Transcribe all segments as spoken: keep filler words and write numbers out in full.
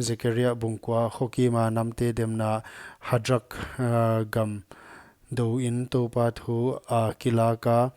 Zekaria bung kua. Khokima namte demna Hadrak, ah, gam dou in Toupa thu a kilak a,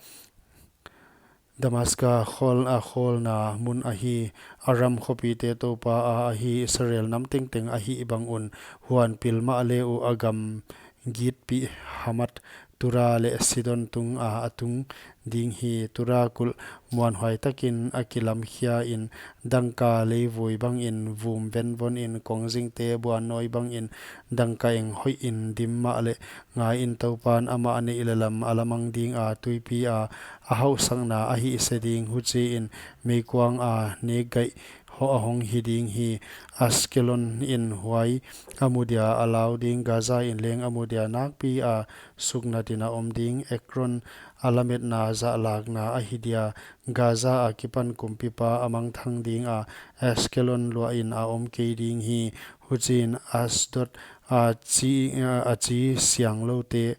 Damaska khawl, a khawlna mun ahi, Aram khopite Toupa a ahi, Israel nam tengteng ahih bang un. Huan pil mahle uh a gam gitpih Hamat, Tura leh Sidon tung a a tung ding hi. Tura kulh muanhuai takin a kilamkhia in, dangka leivui bangin vum venvon in, kongzingte buannawi bangin dangka eng hoih in dim mahleh, ngai in, Toupan amah neih leh lam a lamang ding a, tuipi a a hauhsakna a hihse ding. Huchiin meikuang a nekgaih ho a hong hi ding hi. Askelon in huai a mu dia a lau ding, Gaza in leng a mu dia, nakpi a suknat in a om ding. Ekron a lametna zahlakna ahi dia, Gaza akipan kumpipa a mangthang ding a, Askelon luah in a om kei ding hi. Huchiin Asdod a chi, a chi siangloute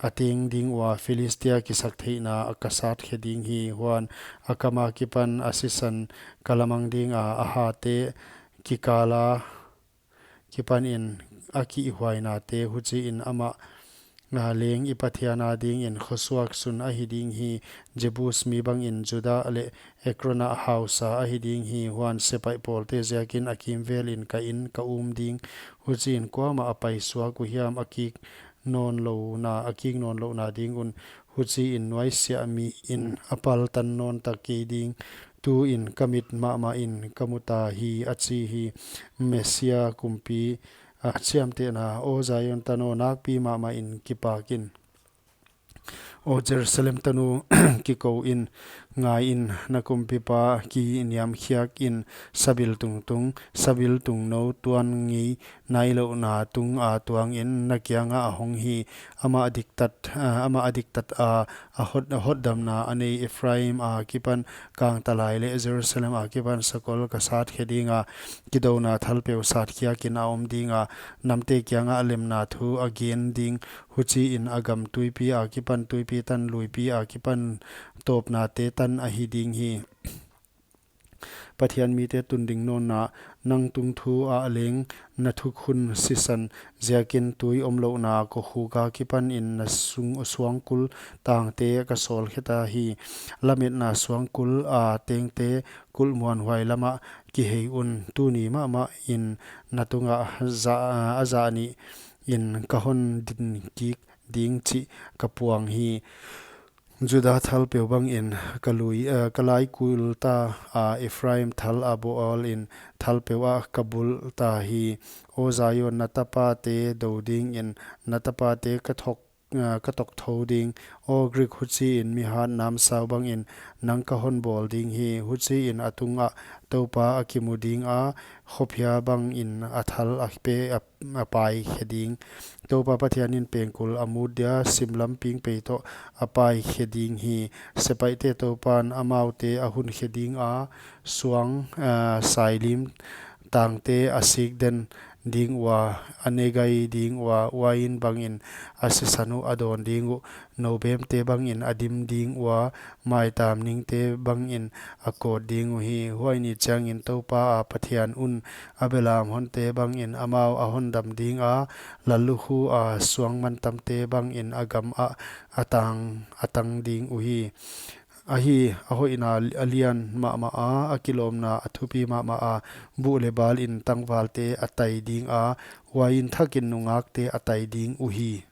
a teng ding ua, Philistia kisaktheihna a ka sat khe ding hi. Huan a kam akipan a sisan ka lamang ding a, a hate kikal a kipanin a kihhuainate, huchiin amah a leng i Pathian a dingin khosuak sun ahi ding hi. Jebus mi bangin Juda leh Ekron a hausa ahi ding hi. Huan sepaih pawlte ziakin a kimvelin ka in ka um ding. Huchiin kuamah a paisuak uhiam a kik nawn louhna, a kik nawn louhna ding un. Huchiin nuaisiah mi in a paltan nawn ta kei ding. Tuin ka mit mahmah in ka mu ta hi, a chi hi. Messia kumpi a chiamtehna. Aw Zion tanu, nakpi mahmah in kipak in. Aw Jerusalem tanu, kikou in, ngai in, na kumpipa kiniamkhiak in, sabiltung tung, sabiltung nou tuan ngei nailouhna tung a tuangin na kiangah a hong hi. Amah a diktat, ah, amah a diktat a, a hot, a hotdamna a nei, Ephraim akipan kangtalai leh Jerusalem akipan sakol ka sat khe ding a, kidouna thalpeu satkhiakin a om ding a, namte kiangah lemna thu a gen ding. Huchiin a gam tuipi akipan tuipi tan, luipi akipan tawpnate tan ahi ding hi. Pathian mite tunding nawnna. Nang tung thu ah leng na thukhun sisan ziakin tui omlouhna kokhuk akipanin na sung, suangkul tangte ka sawlkhe ta hi. Lametna suangkul a tengte kulh muanhuai lamah kihei un. Tuni mahmah in na tungah za, a zah nih in ka hon din kik ding chih ka puang hi. Juda thalpeu bangin ka lui, eh, ka laikul ta a, Ephraim thal a bawl in thalpeu ah ka bul ta hi. Aw Zion, na tapate dou dingin na tapate ka thok, eh, ka tokthou ding. Aw Greek, huchiin mi hat namsau bangin nang ka hon bawl ding hi. Huchiin a tungah Toupa a kimu ding a, khophia bangin a thal a pe a a paikhe ding. Toupa Pathianin pengkul a mut dia, simlam pingpei toh a paikhe ding hi. Sepaihte Toupan amaute a hunkhe ding a, suang, ah, sailim tangte a sikden ding ua, a negai ding ua, uain bangin a sisan uh a dawn ding uh. Noubemte bangin a dim ding ua, maitam ningte bangin a kawt ding uhi. Huai ni chiangin Toupa a Pathian un a belam honte bangin amau a hondam ding a, lallukhu a suang mantamte bangin a gam ah a tang, a tang ding uhi. Ahi, a hoihna a lian mahmah a, a kilawmna a thupi mahmah a, buh leh bal in tangvalte a tai ding a, uain thakin nungakte a tai ding uhi.